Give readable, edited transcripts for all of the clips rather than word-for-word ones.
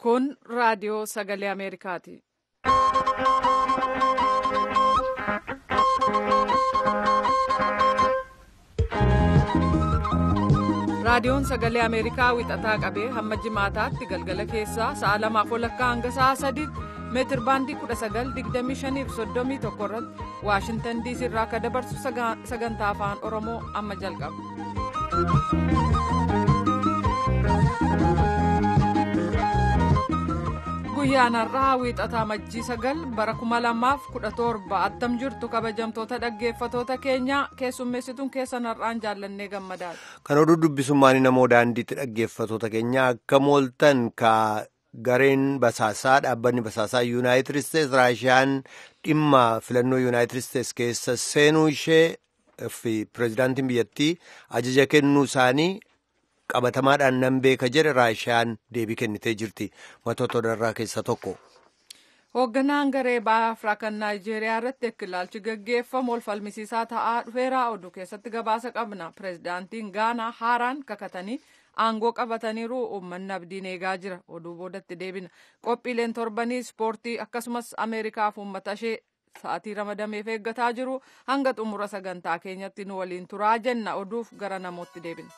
Kun raadiyoo sagalee Ameerikaati. Raadiyoon sagalee Ameerikaa wixataa qabee hamma jimaataatti galgala keessaa sa'a 2:30 hanga sa'a 3tti meetir baandii 1925 irratti Waashintan DC irraa akka dabarsu sagantaa afaan Oromoo amma jalqaba. Guyyaan har'aa wiixataa majjii 9 bara 2017 attam jirtu kabajamtoota dhaggeeffatoota keenyaa keessummeessituun keessan har'aan jaallannee gammadaadha. Kan oduu dubbisummaan namoo daandiitti dhaggeeffatoota keenya akka mooltan ka gareen basaasaa dhaabbanni basaasaa Yuunaayitid Isteets Raashiyaan dhimma filannoo Yuunaayitid Isteets keessa seenuu ishee fi pireezidaantiin biyyattii ajaja kennuu isaanii. Qabatamaadhaan nan beeka jedhe Raashiyaan deebii kennitee jirti. Matoota odarraa keessaa tokko. Hoogganaan garee Biafraa kan Naayijeeriyaa irratti yakki gaggeeffamu wal falmisiisaa ta'aa dhufeera. Oduu keessatti gabaasa qabna. Pireezidaantiin Gaanaa haaraan kakatanii aangoo qabataniiru. Uummanni abdiin eegaa jira. Oduu boodatti deebina. Qophiileen torbanii ispoortii akkasumas Ameerikaaf uummata ishee sa'aatii ramadameef eeggataa jiru. Hanga xumura sagantaa keenyatti nu waliin turaa jenna. Oduuf gara namootti deebina.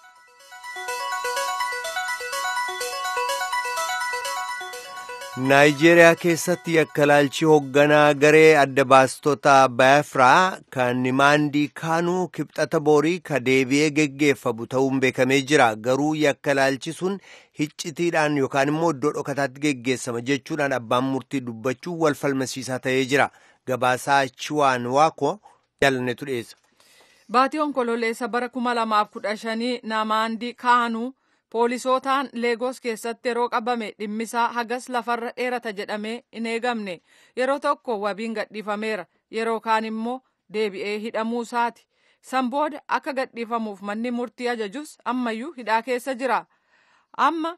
Naayijeeriyaa keessatti yakkalaalchi hoogganaa garee adda baastota Biafraa kan Nimaandii Kaanuu kibxata boorii ka deebi'ee geggeeffamu ta'uun beekamee jira. Garuu yakkalaalchi sun hiccitiidhaan yookaan immoo iddoo dhokataatti geggeessama jechuudhaan abbaan murtii dubbachuu wal falmasiisaa ta'ee jira. Gabaasaa Chiwaan Waakoo jaalannetu dhiyeessa. Baatii Onkololeessa bara 2015 Namaandii Kaanuu. Poolisootaan Leegos keessatti yeroo qabame dhimmisaa hagas lafarra dheerata jedhamee hin eegamne. Yeroo tokko wabiin gadhiifameera. Yeroo kaan immoo deebi'ee hidhamuu isaati. San booda akka gadhiifamuuf manni murtii ajajus ammayyuu hidhaa keessa jira. Amma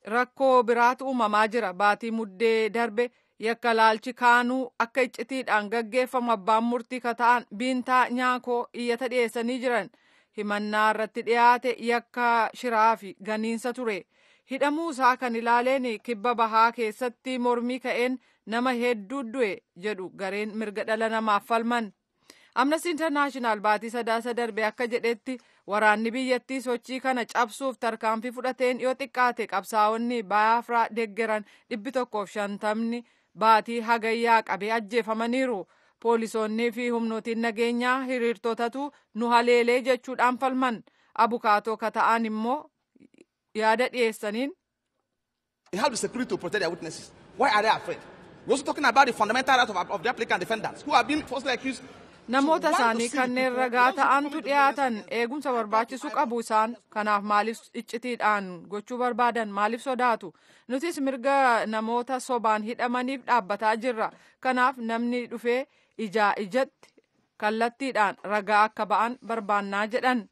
rakkoo biraatu uumamaa jira. Baatii muddee darbe yakkalaalchi kaanuu akka iccitiidhaan gaggeeffamu abbaan murtii kata'an Biintaa Nyaakoo iyyata dhiyeessanii jiran. Himannaa irratti dhiyaate yakka shiraa fi ganiinsa ture. Hidhamuu isaa kan ilaaleen kibba bahaa keessatti mormii ka'een nama hedduu du'e jedhu gareen mirga dhala namaaf falman. Amnesty International baatii sadaasa darbe akka jedhetti waraanni biyyattii sochii kana cabsuuf tarkaanfii fudhateen yoo xiqqaate qabsaa'onni Biafraa deeggaran 150 baatii hagayyaa qabee ajjeefamaniiru. Poolisoonnii fi humnootiin nageenyaa hiriirtotatu nu haleelee jechuudhaan falman. Abukaatoo kata'an immoo yaada dhiyeessaniin. They have the security to protect their witnesses. Why are they afraid? We're also talking about the fundamental rights of the applicant defendants who have been falsely accused. Namoota isaanii kanneen ragaa ta'antu dhiyaatan eegumsa barbaachisu qabu isaan kanaaf maaliif iccitiidhaan gochuu barbaadan maaliif sodaatu nutis mirga namoota sobaan hidhamaniif dhaabbataa jirra kanaaf namni dhufee ijaa ijatti kallattiidhaan ragaa akka ba'an barbaannaa jedhan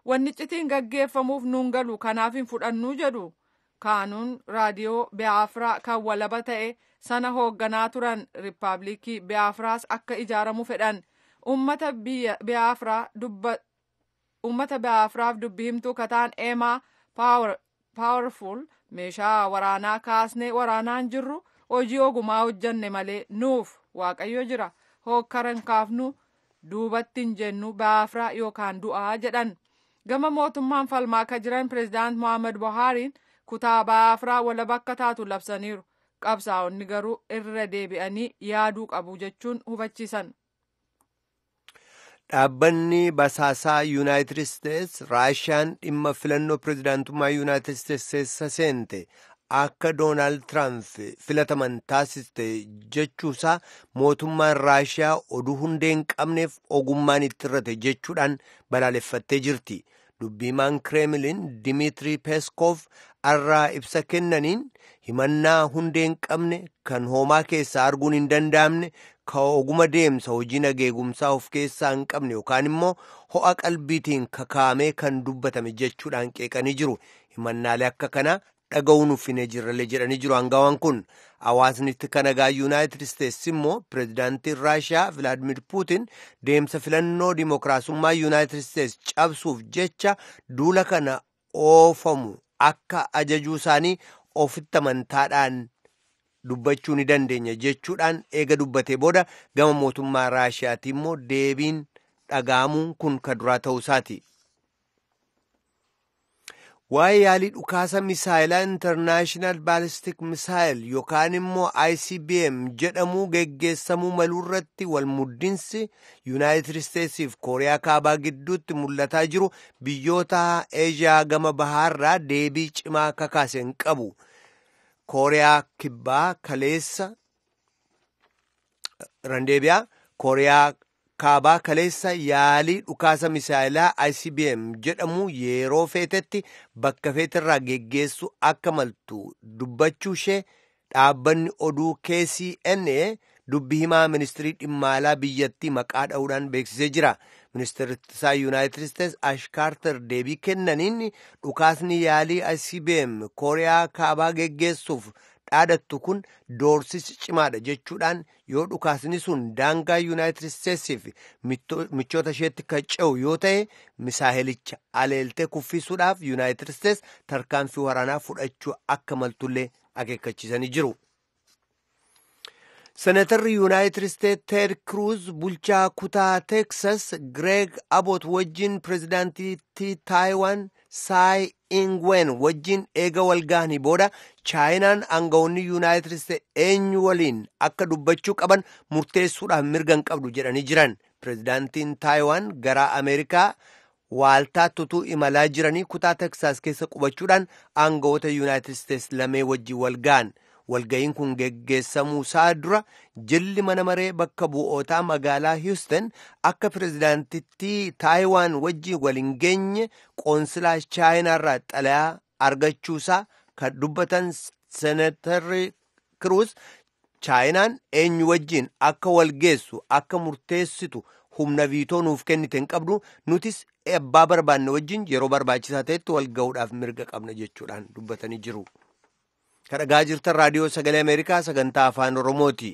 wanni iccitiin gaggeeffamuuf nuun galu kanaaf hin fudhannuu jedhu kaanuun raadiyoo Biafraa kan walaba ta'e sana hoogganaa turan riippaabilikii Biafraas akka ijaaramu fedhan. Uummata Biafraaf dubbi himtuu kataan Eemaa Paawerful meeshaa waraanaa kaasnee waraanaan jirru hojii ogumaa hojjanne malee nuuf waaqayyo jira hookkaran kaafnu duubatti hin jennu Biafraa yookaan du'aa jedhan. Gama mootummaan falmaa akka jiran pireezidaant Mohaammed Buhaariin kutaa Biafraa walaba akka taatu labsaniiru. Qabsaa'onni garuu irra deebi'anii yaaduu qabu jechuun hubachiisan. Dhaabbanni basaasaa Yuunaayitid Isteets Raashiyaan dhimma filannoo pireezidaantummaa Yuunaayitid Isteets keessa seente akka Doonaald Tiraamp filataman taasiste jechuusaa mootummaan Raashiyaa oduu hundee hin qabneef ogummaan itti irrate jechuudhaan balaaleffattee jirti. Dubbiimaan Kireemiliin Dimitrii Peskoof irraa ibsa kennaniin himannaa hundee hin qabne kan hoomaa keessaa arguun hin danda'amne ka oguma deemsa hojii nageegumsaa of keessaa hin qabne yookaan immoo ho'a qalbiitiin kakaamee kan dubbatame jechuudhaan qeeqanii jiru. Himannaalee akka kanaa dhaga'uun uffinee jirrallee jedhanii jiru hangawaan kun. Hawaasni itti nagaa Yuunaayitid Isteets immoo pireezidaantiin Raashiyaa Vilaadimir Puutin deemsa filannoo dimookiraasummaa Yuunaayitid Isteets cabsuuf jecha duula kana oofamu akka ajajuu isaanii ofitti amantaadhaan dubbachuu ni dandeenya jechuudhaan eega dubbatee booda gama mootummaa Raashiyaati immoo deebiin dhaga'amuun kun ka duraa ta'uu isaati. Waa'ee yaalii dhukaasa misaayilaa Intarnaashinaal Baalistik Misaayil yookaan immoo ICBM jedhamu geggeessamuu maluu irratti walmuddinsi Yuunaayitid Isteetsiif Kooriyaa Kaabaa gidduutti mul'ataa jiru biyyoota Eeshiyaa gama bahaarraa deebii cimaa kakaase hin qabu. Kooriyaa Kibbaa kaleessa Randeebiyaa Kooriyaa Kaabaa kaleessa yaalii dhukaasa misaayilaa ICBM jedhamu yeroo feetetti bakka feeterraa geggeessu akka maltu dubbachuu ishee dhaabbanni oduu KCNA dubbi himaa ministirii dhimma alaa biyyattii maqaa dha'uudhaan beeksisee jira. Ministeerri ittisaa Yuunaayitid Isteets Ash Kaarter deebii kennaniin dhukaasni yaalii ICBM Kooriyaa Kaabaa geggeessuuf dhaadattu kun doorsisa cimaadha jechuudhaan yoo dhukaasni sun daangaa Yuunaayitid Isteetsiif michoota isheetti kan ce'u yoo ta'e misaahilicha aleeltee kuffisuudhaaf Yuunaayitid Isteets tarkaanfii waraanaa fudhachuu akka maltullee akeekkachiisanii jiru. Senatarri Yuunaayitid Isteets Teed Kruuz bulchaa kutaa Teeksas Gireeg Aboot wajjin pirezidaantiitti Taayiwaan Saay Ingwen wajjin eega walgahanii booda Chaayinaan aangawoonni Yuunaayitid Isteets eenyu waliin akka dubbachuu qaban murteessuudhaaf mirga hin qabdu jedhanii jiran. Pirezidaantiin Taayiwaan gara Ameerikaa waaltaatti utuu imalaa jiranii kutaa Teksaas keessa qubachuudhaan aangawoota Yuunaayitid Isteets lamee wajjin walgahan. Walga'iin kun geggeessamuu isaa dura jilli mana maree bakka bu'ootaa magaalaa Houston akka pirezidaantittii Taayiwaan wajjin wal hin geenye qoonsilaa Chaayinaarraa xalayaa argachuusaa kan dubbatan Senatarri Kruuz Chaayinaan eenyu wajjin akka walgeessu akka murteessitu humna viitoo nuuf kennite hin qabdu, nutis abbaa barbaanne wajjin yeroo barbaachisaa ta'etti wal ga'uudhaaf mirga qabna jechuudhaan dubbatanii jiru. Kan dhagaa jirtan Raadiyoo Sagalee Ameerikaa sagantaa Afaan Oromooti.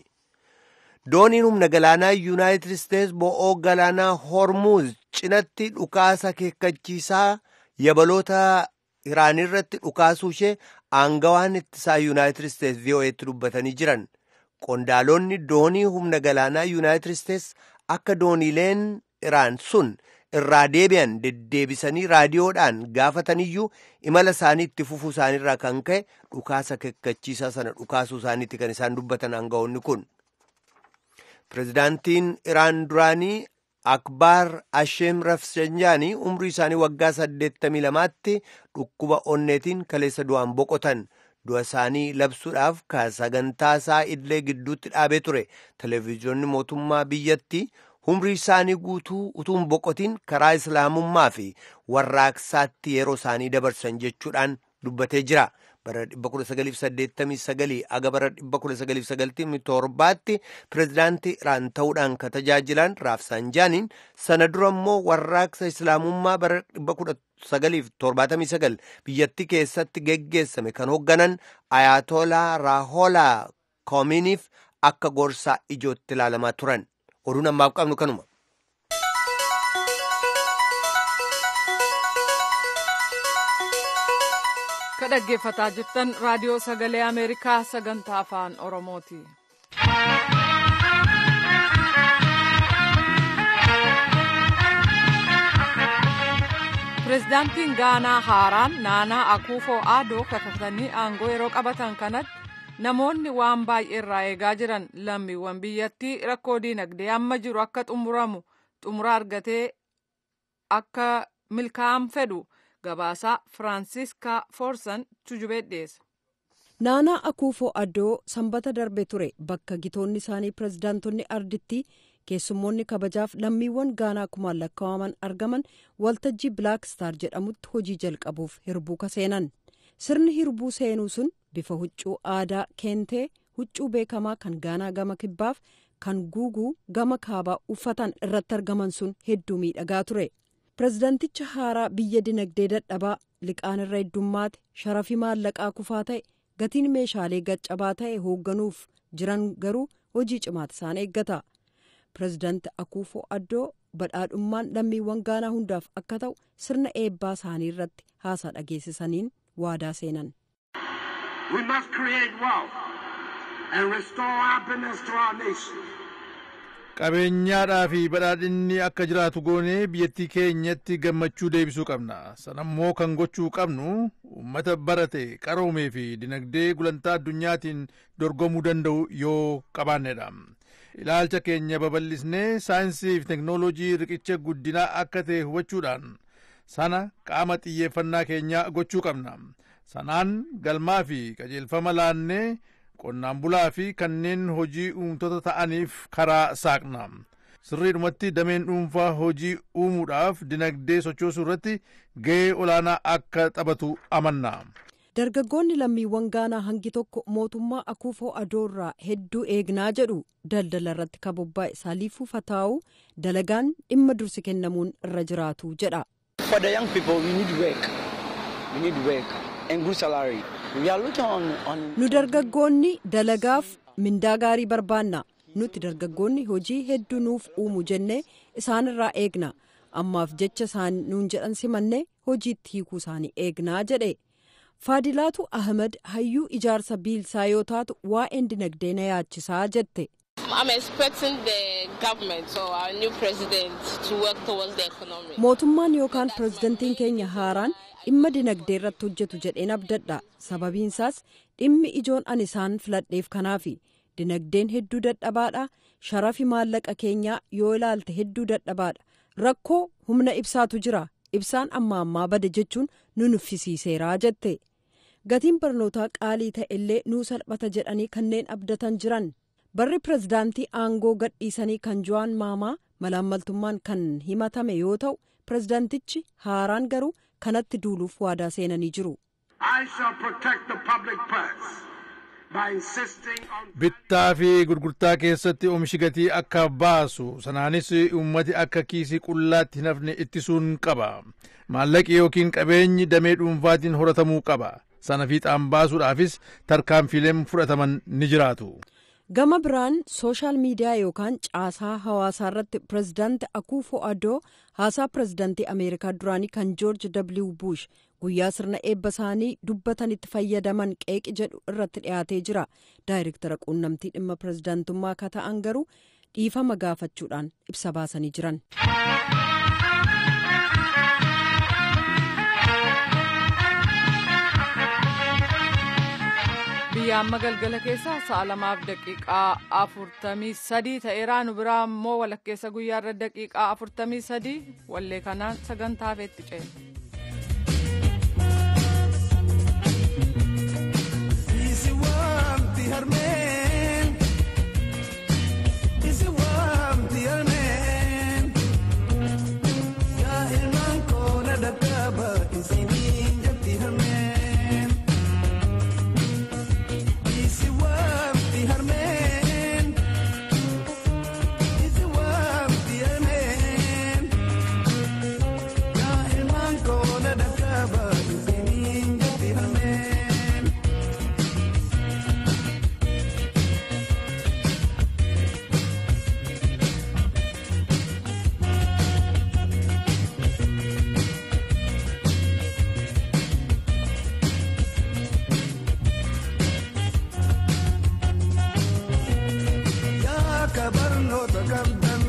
Dooniin humna galaanaa Yuunaayitid Isteets bo'oo galaanaa Hormuuz cinatti dhukaasa akeekkachiisaa yabaloota Iraan irratti dhukaasuu ishee aangawaan ittisaa Yuunaayitid Isteets VOA'tti dubbatanii jiran. Qondaalonni doonii humna galaanaa Yuunaayitid Isteets akka dooniileen Iraan sun irraa deebi'an deddeebisanii raadiyoodhaan gaafataniyyuu imala isaanii itti fufuu isaaniirraa kan ka'e dhukaasa akeekkachiisaa sana dhukaasuu isaaniitti kan isaan dubbatan aangawoonni kun. Pirezidaantiin Iraan duraanii Akbaar Asheem Rafsanjaanii umrii isaanii waggaa 82tti dhukkuba onneetiin kaleessa du'aan boqotan. Du'a isaanii labsuudhaaf ka sagantaa isaa idilee gidduutti dhaabee ture. Televezyiyoonni mootummaa biyyattii umrii isaanii guutuu utuu hin boqotiin karaa islaamummaa fi warraaqsaatti yeroo isaanii dabarsan jechuudhaan dubbatee jira. Bara 1989 aga bara 1997tti pirezidaantii Iraan ta'uudhaan ka tajaajilan Raafsanjaaniin sana dura immoo warraaqsa islaamummaa bara 1979 biyyattii keessatti geggeessame kan hoogganan Ayatollah Raholaa Koominiif akka gorsaa ijootti ilaalamaa turan. Oduun ammaaf qabnu kanuma. Ka dhaggeeffataa jirtan Raadiyoo Sagalee Ameerikaa sagantaa Afaan Oromooti. Pireezidaantiin Gaanaa haaraan Naanaa Akuufoo Aadoo kakatanii aangoo yeroo qabatan kanatti namoonni waan baay'ee irraa eegaa jiran lammiiwwan biyyattii rakkoo diinagdee amma jiru akka xumuramu xumura argatee akka milkaa'an fedhu gabaasaa Firaansiiskaa Foorsan tujubee dhiyeessa. Naanaa Akuufoo Addoo sanbata darbe ture bakka gitoonni isaanii pirezidaantonni ardittii, keessummoonni kabajaaf lammiiwwan Gaanaa kumaan lakkaa'aman argaman waltajjii Bilaak Staar jedhamutti hojii jalqabuuf hirbuu kaseenan. Sirni hirbuu seenuu sun bifa huccuu aadaa keentee, huccuu beekamaa kan Gaanaa gama kibbaaf kan guuguu gama kaabaa uffatan irratti argaman sun hedduu miidhagaa ture. Pirezidaanticha haaraa biyya dinagdee dadhabaa, liqaan irra heddummaate, sharafi maallaqaa kufaa ta'e, gatiin meeshaalee gaccabaa ta'e hoogganuuf jiran garuu hojii cimaata isaan eeggata. Pirezidaanti Akuufoo Addoo badhaadhummaan lammiiwwan Gaanaa hundaaf akka ta'u sirna eebbaa isaanii irratti haasaa dhageessisaniin waadaa seenan. We must create wealth and restore happiness to our nation. Qabeenyaadhaa fi badhaadhinni akka jiraatu goonee biyyattii keenyatti gammachuu deebisuu qabna. Sanammoo kan gochuu qabnu uummata barate, qaroomee fi dinagdee gulantaa addunyaatiin dorgomuu danda'u yoo qabaannedha. Ilaalcha keenya babal'isnee saayinsii fi teknooloojii riqicha guddinaa akka ta'e hubachuudhaan sana qaama xiyyeeffannaa keenyaa gochuu qabna. Sanaan galmaa fi qajeelfama laannee qonnaan bulaa fi kanneen hojii uumtoota ta'aniif karaa saaqna. Sirriidhumatti dameen dhuunfaa hojii uumuudhaaf dinagdee sochoosuu irratti ga'ee olaanaa akka taphatu amanna. Dargaggoonni lammiiwwan Gaanaa hangi tokko mootummaa Akuufoo Adoo irraa hedduu eegnaa jedhu. Daldala irratti kan bobba'e Saaliifuu Fataa'u dalagaan dhimma dursi kennamuun irra jiraatu jedha. For the young people, we need work. We need work and good salary. We are looking on Nu dargaggoonni dalagaaf mindaa gaarii barbaanna. Nuti dargaggoonni hojii hedduu nuuf uumu jennee isaanirraa eegna. Ammaaf jecha isaan nuun jedhan simannee hojiitti hiikuu isaanii eegnaa jedhe. Faadilaatu Ahmed hayyuu ijaarsa biilsaa yoo taatu, waa'een dinagdee na yaachisaa jette. I'm expecting the government or our new president to work towards the economy. Mootummaan yookaan pirezidantiin keenya haaraan dhimma dinagdee irratti hojjetu jedheen abdadha. Sababiinsaas dhimmi ijoon ani isaan filadheef kanaafi. Dinagdeen hedduu dadhabaadha. Sharafi maallaqa keenyaa yoo ilaalte hedduu dadhabaadha. Rakkoo humna ibsaatu jira. Ibsaan amma ammaa bade jechuun nu nuffisiiseeraa jette. Gatiin barnootaa qaalii ta'e illee nuu salphata jedhanii kanneen abdatan jiran. Barri pirezidaantii aangoo gadhiisanii kan Jo'aan Maamaa malaammaltummaan kan himatame yoo ta'u, pirezidaantichi haaraan garuu kanatti duuluuf waadaa seenanii jiru. I shall protect the public purse by insisting on Bittaa fi gurgurtaa keessatti oomishi gatii akka baasu, sanaanis uummati akka kiisii qullaatti hin hafne ittisuun qaba. Maallaqi yookiin qabeenyi damee dhuunfaatiin horatamuu qaba. Sana fiixaan baasuudhaafis tarkaanfiileen fudhataman ni jiraatu. Gama biraan social media yookaan caasaa hawaasaa irratti pirezidaanti Akuufo Adoo haasaa pirezidaantii Ameerikaa duraanii kan Joorji W. Bush guyyaa sirna eebba isaanii dubbatanitti fayyadaman qeeqi jedhu irratti dhiyaatee jira. Daayirektara quunnamtii dhimma pirezidaantummaa akka ta'an garuu dhiifama gaafachuudhaan ibsa baasanii jiran. Biyya amma galgala keessaa sa'a 2:43 ta'eeraa, nu biraa immoo walakkeessa guyyaarra daqiiqaa 43. Wallee kanaan sagantaa feetti ceena. Isi waamti harmeen, isi waamti harmeen, yaa ilmaan koo na dhaqqaba isiniin jetti harmeen. Isi waamti harmeen, isi waamti harmeen, yaa ilmaan koo na dhaqqaba isiniin jetti harmeen. Yaa kabarnoota qabdan,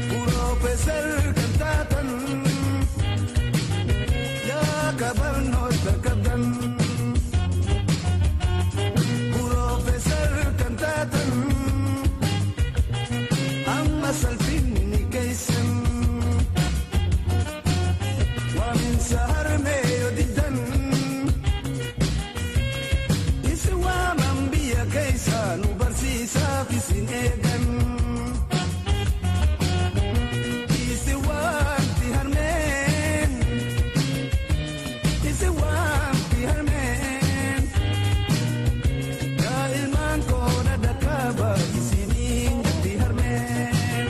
Piroofeesar kan taatan, yaa kabarnoota qabdan, Piroofeesar kan taatan, amma salphinni keessan waaminsa harmee yoo diddan. Isi waaman biyya keessa nu barsiisaaf isin eegan. Isi waamti harmeen, isi waamti harmeen, yaa ilmaan koo na dhaqqaba isiniin jetti harmeen.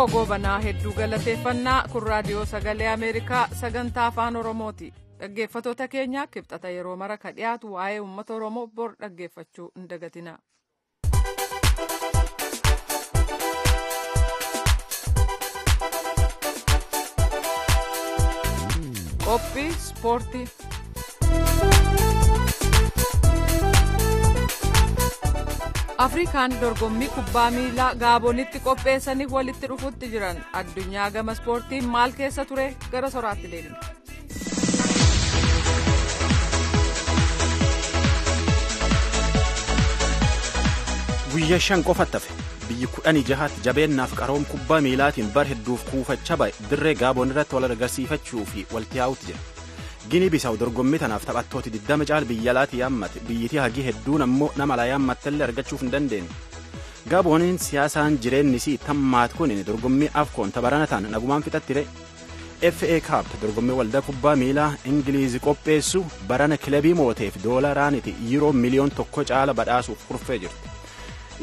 Bokkoo Goobanaa hedduu galateeffannaa. Kun raadiyoo sagalee Ameerikaa sagantaa afaan Oromooti. Dhaggeeffattoota keenya, kibxata yeroo mara ka dhiyaatu waa'ee uummata Oromoo bor dhaggeeffachuu hin dagatina. Qophii ispoortii. Afrikaan dorgommii kubbaa miilaa Gaabonitti qopheessaniif walitti dhufutti jiran. Addunyaa gama ispoortiin maal keessa ture? Gara soraatti deebina. Guyyaa 5 qofatti hafe biyyi 16tti jabeennaaf qaroom kubbaa miilaatiin bar hedduuf kuufachaa ba'e dirree Gaaboon irratti wal agarsiifachuu fi walitti yaa'utti jira. Ginii Bisawu dorgommii tanaaf taphattooti 20 caal biyya alaatti yaammate. Biyyitii hagii hedduun ammoo nama alaa yaammattellee argachuuf hin dandeenye. Gaabooniin siyaasaan jireenni isii tammaat kun dorgommii Afkoon tabarana ta'an nagumaan fixattire. FA Cup, dorgommii waldaa kubbaa miilaa Ingiliizi qopheessu, barana kilabii mooteef doolaraaniti yuuroo miliyoon 1 caala badhaasuuf kurfee jirti.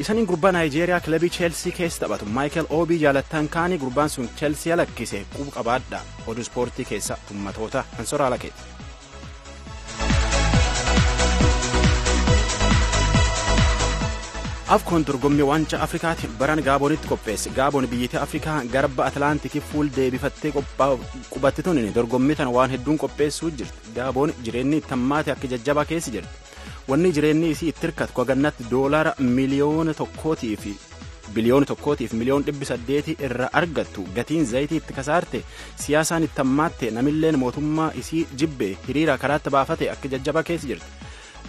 Isaniin gurbaa Naayijeeriyaa kilabii Cheelsii keessa taphatu Maayikel Oobii jaalattan kaanii gurbaan sun Cheelsii lakkise quba qabaadha. Oduu ispoortii keessa tummatoota hansoraa lakeeti. Afkoon dorgommii waancaa Afrikaati baran Gaabonitti qopheesse. Gaaboon biyyattii Afrikaa garba Atlaantikii fuul deebifattee qubatti tun dorgommii tana waan hedduun qopheessuu jirti. Gaaboon jireenyi itti hammaate akka jajjabaa keessa jirti. Wanni jireenyi isii itti hirkatu kagannatti doolaara miliyoona tokkootii fi biliyoona 1 fi miliyoon 800 irra argattu gatiin zayitii itti kasaarte, siyaasaan itti hammaatte, namilleen mootummaa isii jibbe hiriira karaatti baafate akka jajjabaa keessa jirti.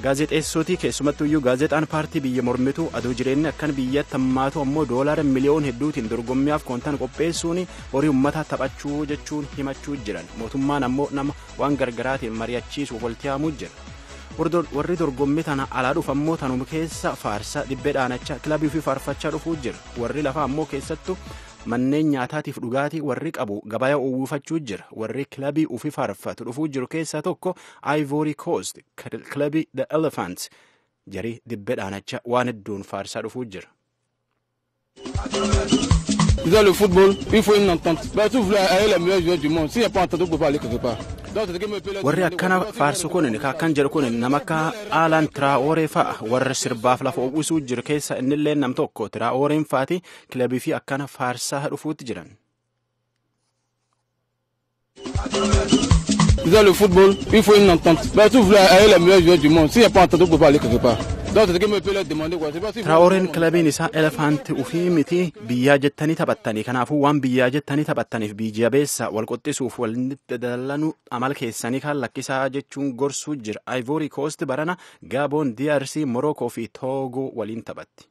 Gaazexeessootii, keessumattuu iyyuu gaazexaan paartii biyya mormituu, aduu jireenyi akkan biyyatti hammaatu ammoo doolaara miliyoon hedduutiin dorgommiyaaf koontaan qopheessuun horii uummataa taphachuu jechuun himachuu jiran. Mootummaan ammoo nama waan gargaraatiin mari'achiisuuf walitti yaamuu jira. Warri dorgommii tana alaa dhufu ammoo tanuma keessa faarsa dibbee dhaanachaa kilabii fi faarfachaa dhufuu jira. Warri lafaa ammoo keessattuu manneen nyaataatiif dhugaatii warri qabu gabayaa uwwifachuu jira. Warri kilabii ufi faarfatu dhufuu jiru keessaa tokko Ivory Coast, kilabii The Elephants, jarii dibbee dhaanachaa waan hedduun faarsaa dhufuu jira. Dans le football, il faut une entente. Bah, si vous voulez aller les meilleurs joueurs du monde, s'il n'y a pas entente, vous ne pouvez pas aller quelque part. Warri akkana faarsu kun akkan jedhu kun nama akka Aalaan Tiraa'ooree fa'a. Warra sirbaaf lafa uwwisuu jiru keessa innillee nam tokko. Tiraa'ooreen faati kilabii fi akkana faarsaa dhufuutti jiran. Dans le football, il faut une entente. Bah, si vous voulez aller les meilleurs joueurs du monde, s'il n'y a pas entente, vous ne pouvez pas aller quelque part. Tiraa'ooreen kilabiin isaa Elefaanti ufii miti biyyaa jettanii taphattanii, kanaafuu waan biyyaa jettanii taphattaniif biyya beessa wal qoxxisuuf walitti dalanuu amala keessanii kan lakkisaa jechuun gorsuu jira. Ivory Coast barana Gaaboon, DRC, Morocco fi Togo waliin taphatti.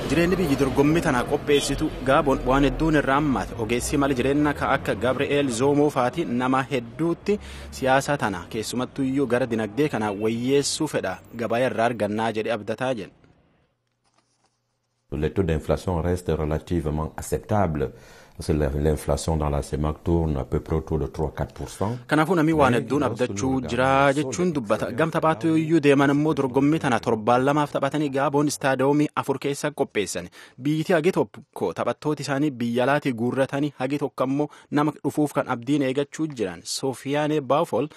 Jireenyi biyyi dorgommii tana qopheessitu Gaaboon waan hedduun irraa hammaate. Ogeessi mala jireenya ka akka Gabri'eel Zoomoo faati nama hedduutti siyaasa tana keessumattuu iyyuu gara dinagdee kana wayyeessuu fedha, gabaa irraa argannaa jedhe abdataa jedhe. Le taux d'inflation reste relativement acceptable. Parce que l'inflation dans la CEMAC tourne à peu près autour de 3-4%. Kanaafuu namni waan hedduun abdachuu jira jechuun dubbata. Gam taphaatu iyyuu deeman immoo dorgommii tana torbaan lamaaf taphatanii Gaaboon istaadiyoomii afur keessa qopheessan. Biyyittii hagi tokko taphattooti isaanii biyya alaatii guurratanii, hagi tokko ammoo nama dhufuuf kan abdiin eegachuu jiran. Soofiyaanee Baafol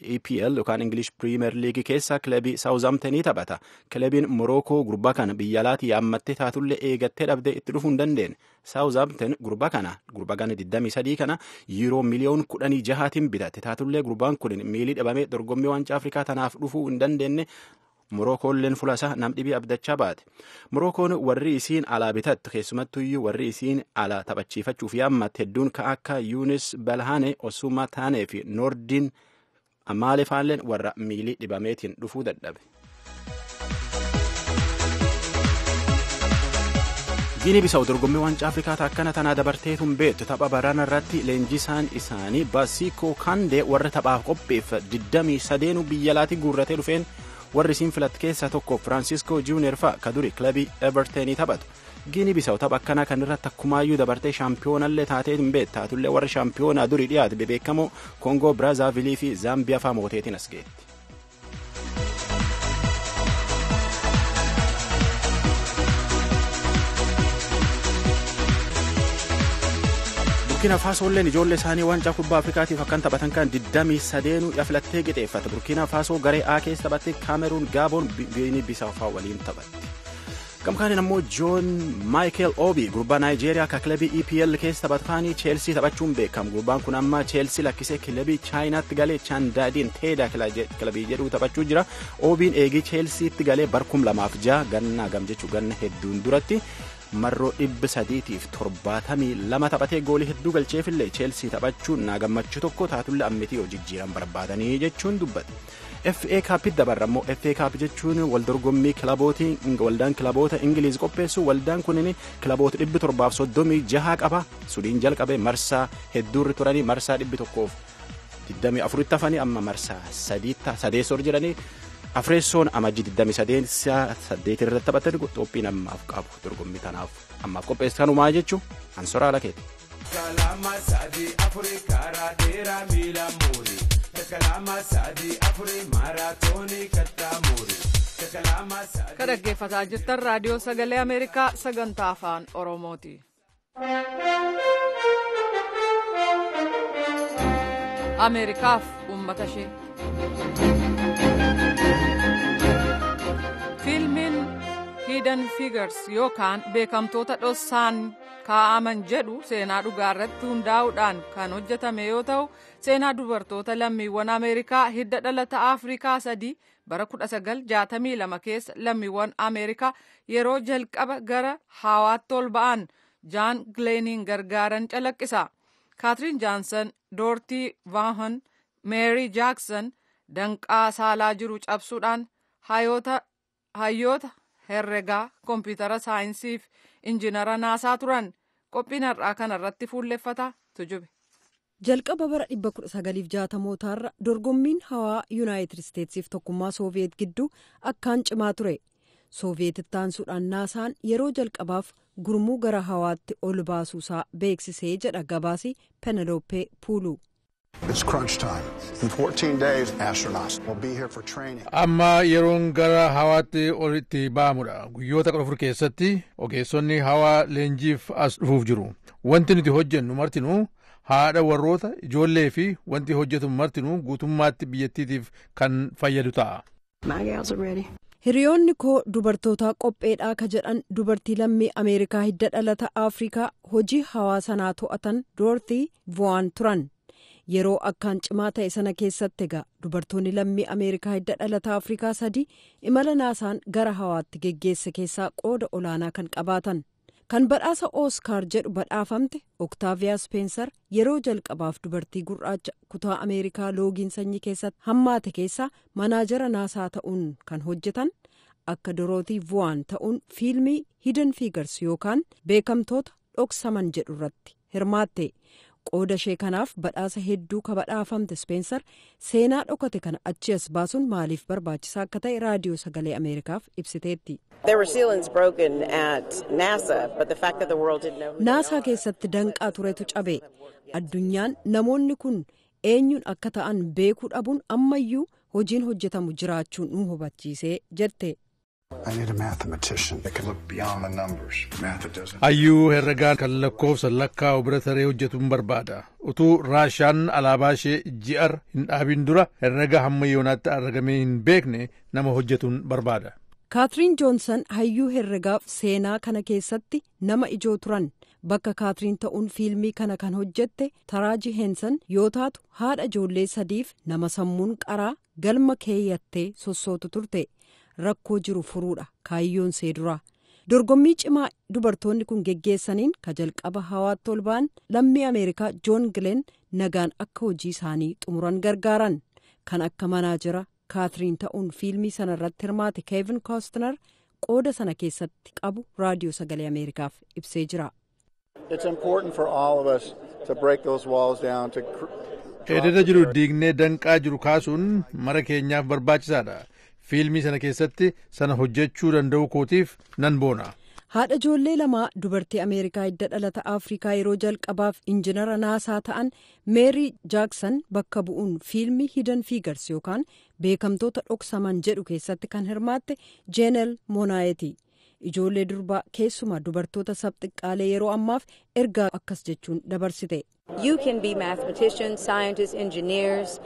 EPL yookaan English Premier League keessa kilabii Southamptonii taphata. Kilabiin Morocco gurbaa kana biyya alaatii yaammattee taatullee eegattee dhabdee itti dhufuu hin dandeenye. Southampton gurbaa kana, gurbaa gana 23 kana, yuuroo miliyoon 16tiin bitatte. Taatullee gurbaan kun miilii dhabamee dorgommii waancaa Afrikaa tanaaf dhufuu hin dandeenye. Morookoolleen fulasaa nam dhibii abdachaa baate. Morookoon warri isiin alaa bitattu, keessumattuyyuu warri isiin alaa taphachiifachuuf yaammatte hedduun ka akka Yuunis Balhaane, Osuma Taanee fi Noordiin Amaalee faalleen warra miilii dhibameetiin dhufuu dadhabe. Giinii Bisawu dorgommii waancaa Afrikaa akkana tanaa dabarteetu hin beektu. Tapha barana irratti leenjisaan isaanii Basiikoo Kandee warra taphaaf qopheeffa 23 biyya alaatii guurratee dhufeen warri isiin filatte keessaa tokko Firaansiskoo Juuniyer fa'a, ka duri kilabii Evertonii taphatu. Giinii Bisawu tapha akkanaa kan irratti akkumaayyuu dabartee shaampiyoonallee taatee hin beektu. Taatullee warra shaampiyoonaa durii dhiyaate bebeekamoo Koongoo Biraazavilii fi Zaambiyaa fa'a mooteetiin as geetti. Burkina Faasoolleen ijoollee isaanii waancaa kubbaa Afrikaatiif akkan taphatan kan 23 filattee qixeeffate. Burkina Faasoo garee A keessa taphatte, Kaameruun, Gaaboon, Giinii Bisaawfaa waliin taphatte. Gamkaaniin ammoo Joon Maayikel Obi, gurbaa Naayijeeriyaa ka kilabii EPL keessa taphataanii Cheelsii taphachuun beekamu. Gurbaan kun amma Cheelsii lakkisee kilabii Chaayinaatti galee Chaandaadiin Teedaa kilabii jedhu taphachuu jira. Obiin eegii Cheelsiitti galee bar 2006, ganna gam jechuu ganna hedduun duratti, marroo 372 taphatee goolii hedduu galcheefillee Cheelsii taphachuun naa gammachuu tokko taatullee ammitii hojii jijjiiran barbaadanii jechuun dubbate. FA Cup dabarra immoo, FA Cup jechuun waldorgommii kilabootii waldaan kilaboota Ingiliiz qopheessu. Waldaan kunin kilaboota 736 qaba. Sudiin jalqabe marsaa hedduurri turanii marsaa 124tti hafanii amma marsaa sadeessoo jedhanii afreessoon Amajjii 28 irratti taphatan. Qophiin ammaaf qabu dorgommii tanaaf ammaaf qopheessu kanumaa jechuu ansoraa lakeeti. Kalama sadi afuri karaa dheeraa miila muuri. Kalama sadi afuri maaraatoonii kattaa muuri. Ka dhaggeeffataa jirtan Raadiyoo Sagalee Ameerikaa sagantaa Afaan Oromooti. Ameerikaaf uummata ishee. Fiilmiin Hidden Figures yookaan beekamtoota dhossaan kaa'aman jedhu seenaa dhugaa irratti hundaa'uudhaan kan hojjetame yoo ta'u, seenaa dubartoota lammiiwwan Ameerikaa hidda dhalata Afrikaa sadii bara 1962 keessa lammiiwwan Ameerikaa yeroo jalqaba gara hawaatti ol ba'an Jaan Gileeniin gargaaran calaqqisa. Kaatiriin Jaansan, Doortii Vaahan, Meerii Jaaksan danqaa saalaa jiru cabsuudhaan hayyoota herregaa, koompitara saayinsii fi injinara Naasaa turan. Qophiin har'aa kana irratti fuulleffata, Tujube. Jalqaba bara 1960mootaarra dorgommiin hawaa Yuunaayitid Isteetsiif Tokkummaa Sooviyeet gidduu akkaan cimaa ture. Sooviyeetitti aansuudhaan Naasaan yeroo jalqabaaf gurmuu gara hawaatti ol baasuusaa beeksisee jedha gabaasi Penelope Puulu. It's crunch time. In 14 days, astronauts will be here for training. Amma yeroon gara hawaatti olitti ba'amudha. Guyyoota 14 keessatti ogeessonni hawaa leenjiif as dhufuuf jiru. Wanti nuti hojjennu martinuu, haadha warroota, ijoollee fi wanti hojjetu martinuu guutummaatti biyyattiitiif kan fayyadu ta'a. Hiriyoonni koo dubartoota qopheedhaa ka jedhan dubartii lammii Ameerikaa hidda dhalata Afrikaa hojii hawaa sanaa to'atan Doortii Vo'an turan. Yeroo akkaan cimaa ta'e sana keessatti egaa dubartoonni lammii Ameerikaa hidda dhalata Afrikaa sadii imala Naasaan gara hawaatti geggeesse keessaa qooda olaanaa kan qabaatan. Kan badhaasa Ooskaar jedhu badhaafamte Oktaaviyaa Speenser yeroo jalqabaaf dubartii gurraacha kutaa Ameerikaa loogiin sanyii keessatti hammaate keessaa manaajara Naasaa ta'uun kan hojjetan, akka Dorootii Vo'an ta'uun fiilmii Hidden Figures yookaan beekamtoota dhoksaman jedhu irratti hirmaatte. Qooda ishee kanaaf badhaasa hedduu ka badhaafamte Speenser seenaa dhokate kana achi as baasuun maaliif barbaachisaa akka ta'e Raadiyoo Sagalee Ameerikaaf ibsiteetti. Naasaa keessatti danqaa turetu cabe. Addunyaan namoonni kun eenyuun akka ta'an beekuu dhabuun ammayyuu hojiin hojjetamu jiraachuun nu hubachiisee jette. I need a mathematician that can look beyond the numbers. Math that doesn't. Hayyuu herregaa kan lakkoofsa lakkaa'u bira taree hojjetuun barbaada. Utuu Raashaan alaabaa ishee ji'ar hin dhaabin dura herrega hamma yoonaatti argamee hin beekne nama hojjetuun barbaada. Kaatiriin Joonsan hayyuu herregaaf seenaa kana keessatti nama ijoo turan. Bakka Kaatiriin ta'uun fiilmii kana kan hojjette Taraaji Heensan yoo taatu, haadha ijoollee sadiif nama sammuun qaraa galma keeyyattee sossootu turte. Rakkoo jiru furuudha kaayyoon see dura. Dorgommii cimaa dubartoonni kun geggeessaniin ka jalqaba hawaatti ol ba'an lammii Ameerikaa Joon Gileen nagaan akka hojii isaanii xumuran gargaaran. Kan akka manaajara Kaatiriin ta'uun fiilmii sana irratti hirmaate Keevin Koostner qooda sana keessatti qabu Raadiyoo Sagalee Ameerikaaf ibsee jira. It's important for all of us to break those walls down to Ededa jiru diignee danqaa jiru kaasuun mara keenyaaf barbaachisaadha. Fiilmii sana keessatti sana hojjechuu danda'u kootiif nan boona. Haadha ijoollee lamaa, dubartii Ameerikaa hidda dhalata Afrikaa yeroo jalqabaaf injinara Naasaa ta'an Meerii Jaaksan bakka bu'uun fiilmii Hidden Figures yookaan beekamtoota dhoksaman jedhu keessatti kan hirmaatte Jeenel Moonaayeti. Ijoollee durbaa, keessumaa dubartoota sabxiqqaalee yeroo ammaaf ergaa akkas jechuun dabarsite. You can be mathematicians, scientists, engineers.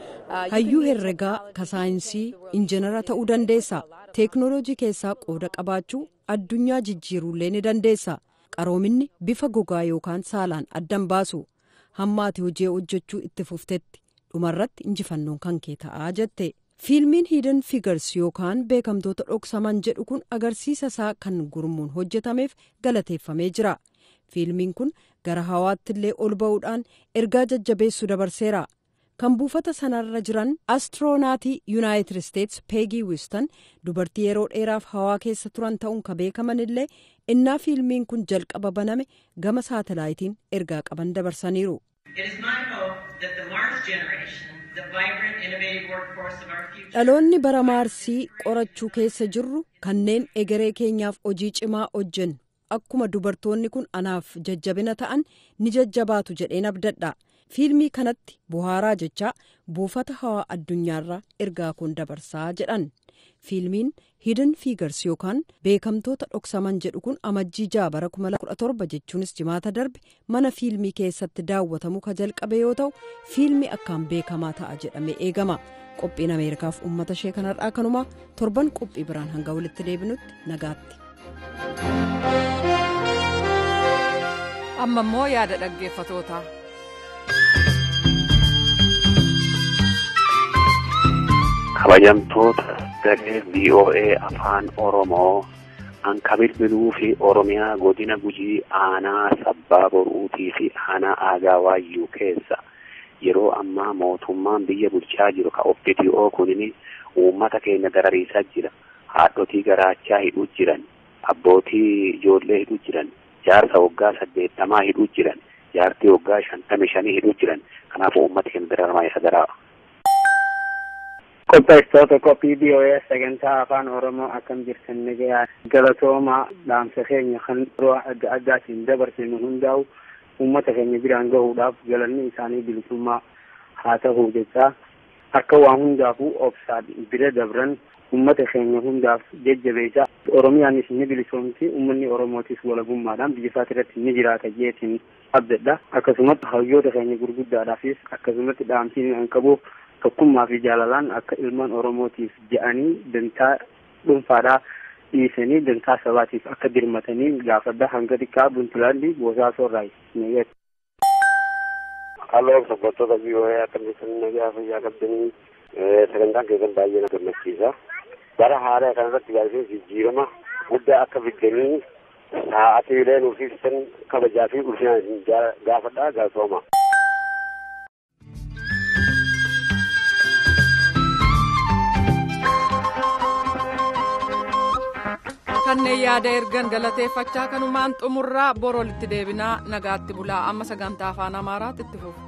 Hayyuu herregaa ka saayinsii injinara ta'uu dandeessa. Teeknooloojii keessaa qooda qabaachuu, addunyaa jijjiiruullee ni dandeessa. Qaroominni bifa gogaa yookaan saalaan addan baasu. Hamma ati hojii hojjechuu itti fuftetti dhumarratti injifannoon kan kee ta'aa jette. Fiilmiin Hidden Figures yookaan beekamtoota dhoksaman jedhu kun agarsiisa isaa kan gurmuun hojjetameef galateeffamee jira. Fiilmiin kun gara hawaatti illee ol ba'uudhaan ergaa jajjabeessu dabarseera. Kan buufata sanarra jiran astiroonatii Yuunaayitid Isteets Peegii Wiistan, dubartii yeroo dheeraaf hawaa keessa turan ta'uun ka beekaman illee, innaa fiilmiin kun jalqaba baname gama saatalaayitiin ergaa qaban dabarsaniiru. It is my hope that the Mars generation, the vibrant, innovative workforce of our future, Dhaloonni bara Maarsii qorachuu keessa jirru, kanneen egeree keenyaaf hojii cimaa hojjennu, akkuma dubartoonni kun anaaf jajjabina ta'an ni jajjabaatu jedheen abdadha. Fiilmii kanatti buhaaraa jechaa buufata hawaa addunyaarraa ergaa kun dabarsaa jedhan. Fiilmiin Hidden Figures yookaan beekamtoota dhoksaman jedhu kun Amajjii 6 bara 2017, jechuunis jimaata darbe, mana fiilmii keessatti daawwatamu ka jalqabe yoo ta'u, fiilmii akkaan beekamaa ta'a jedhamee eegama. Qophiin Ameerikaaf uummata ishee kanarraa kanumaa. Torban qophii biraan hanga walitti deebinutti nagaatti. Amma immoo yaada dhaggeeffatootaa. Kabajamtoota garee VOA Afaan Oromoo, an bilbiluu fi Oromiyaa, godina Gujii, aanaa Sabbaa Boruutii fi aanaa Aagaa Waayyuu keessa yeroo ammaa mootummaan biyya bulchaa jiru ka OPDO kunini uummata keenya darariisaa jira. Haadhotii garaachaa hidhuu jiran, abbootii ijoollee hidhuu jiran, jaarsa waggaa 80 hidhuu jiran, jaartii waggaa 55 hidhuu jiran. Kanaaf uummata keenya dararamaa isa daraa. Qopheessitoota qophii VOA sagantaa Afaan Oromoo, akkam jirtan? Nagayaa? Galatooma. Dhaamsa keenya kan yeroo adda addaatiin dabarsinu hundaa'u uummata keenya biraan gahuudhaaf galanni isaanii bilisummaa haa ta'u jechaa, akka waan hundaafuu obsaan bira dabran uummata keenya hundaaf jajjabeessa. Oromiyaanis ni bilisoomti, uummanni Oromootis walabummaadhaan biyya isaati irratti ni jiraata jeetiin abdadha. Akkasumatti hayyoota keenya gurguddaadhaafis akkasumatti dhaamsiin an qabuuf, tokkummaa fi jaalalaan akka ilmaan Oromootiif je'anii dantaa dhuunfaadhaa dhiisanii dantaa sabaatiif akka dirmatanii gaafadha. Hanga xiqqaa Buntilaandi Boosaasoorraayi. Halloo, sabbattoota VOA, akkam jirtan? Nagaa fayyaa qabdanii? Sagantaan keessan baay'ee na gammachiisa. Bara haaraa kanarratti gaafii jijjiirama guddaa akka fiddanii sa'aatiilee nuuf ibsan kabajaa fi ulfinaan isin gaafadhaa, gaafama. Kanneen yaada ergan galateeffachaa kanumaan xumurraa. Boroo walitti deebinaa, nagaatti bulaa. Amma sagantaa Afaan Amaaraatti itti fufu.